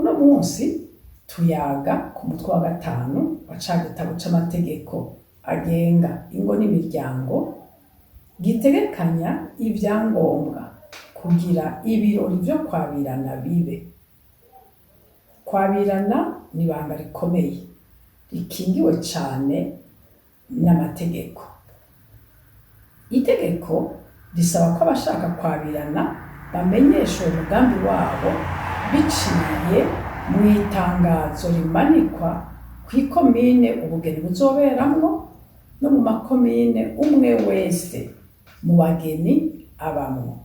Uno munsi tuyaga ku mutwe wa gatanu wa ca gitabo c'amategeko agenga ingo n'imiryango, gitegekanya ivyangombwa kugira ibirori vyo kwabirana bibe. Kwabirana ni ibanga rikomeye rikingiwe cane n'amategeko. Itegeko risaba ko abashaka kwabirana bamenyesha uwo mugambi wabo biciye mw'itangazo rimanikwa kw'ikomine ubugeni buzoberamwo no mu makomine umwe wese mu bageni abamwo.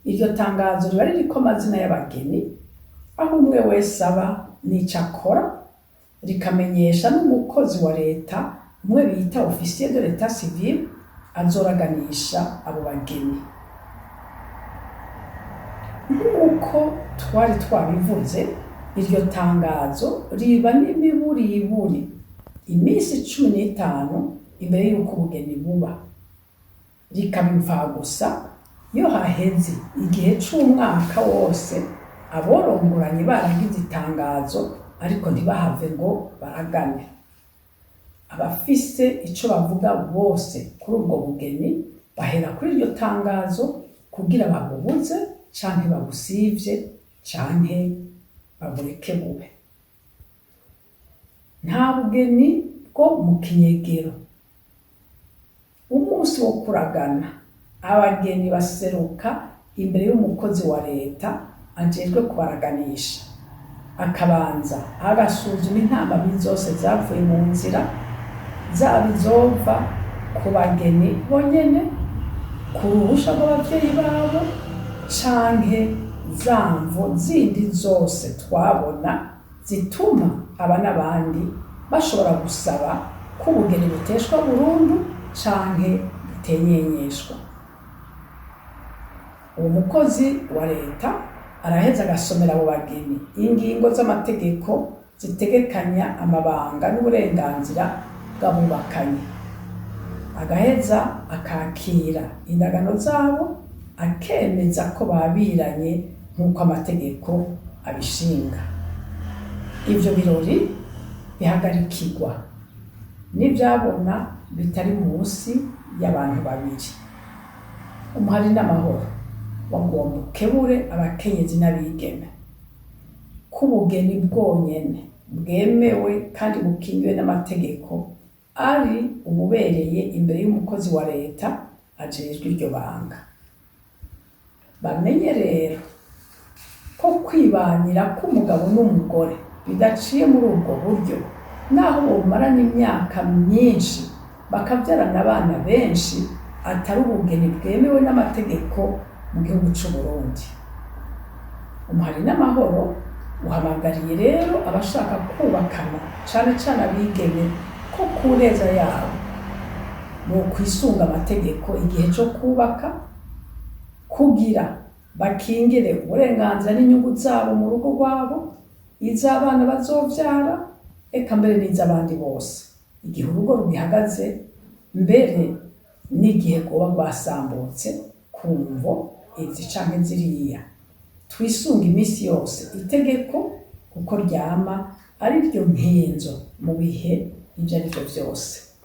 Iryo tangazo riba ririko amazina y'abageni, aho umwe wese aba n'ico akora, rikamenyesha n'umukozi wa leta umwe bita officier de l'état civil azoraganisha abo bageni. Nk'uko twari twabivuze, iryo tangazo riba n'imiburiburi iminsi 15 imbere y'uko ubugeni buba, rikaba imfagusa iyo haheze igihe c'umwaka wose aborongoranye baragize itangazo ariko ntibahave ngo baragane. Abafise ico bavuga bose kuri ubwo bugeni bahera kuri iryo tangazo kugira babubuze canke babusivye canke babureke bube. Nta bugeni bwo mu kinyegero. Umunsi wo kuragana, abageni baseruka imbere y'umukozi wa leta ajejwe kubaraganisha, akabanza agasuzuma intambamyi zose zavuye mu nzira, zaba izova ku bageni bonyene, ku ruhusha rw'abavyeyi babo, canke za mvo zindi zose twabona zituma aba n'abandi bashobora gusaba ko ubugeni buteshwa burundu canke butenyenyeshwa. Uwo mukozi wa leta araheza agasomera abo bageni ingingo z'amategeko zitegekanya amabanga n'uburenganzira bw'abubakanye, agaheza akakira indagano zabo, akemeza ko babiranye nk'uko amategeko abishinga. Ivyo birori bihagarikirwa n'ivyabona bitari munsi y'abantu babiri. Umuhari n'amahoro wagomba ukebure abakenyezi n'abigeme ko ubugeni bwonyene bwemewe kandi bukingiwe n'amategeko ari ububereye imbere y'umukozi wa leta ajejwe iryo banga. Bamenye rero ko kwibanira k'umugabo n'umugore bidaciye muri ubwo buryo, naho bomarana imyaka myinshi bakavyarana abana benshi, atari ubugeni bwemewe n'amategeko mu gihugu c'Uburundi. Umuhari n'amahoro uhamagariye rero abashaka kubakana, cane cane abigeme, ko ku neza yabo bokwisunga amategeko igihe co kubaka, kugira bakingire uburenganzira n'inyungu zabo mu rugo rwabo, iz'abana bazovyara, eka mbere n'iz'abandi bose igihe urugo rugihagaze, mbere n'igihe rwoba rwasambutse ku mvo izi canke ziriya. Twisunge iminsi yose itegeko, kuko ryama ari ryo nkinzo mu bihe ivyo ari vyo vyose.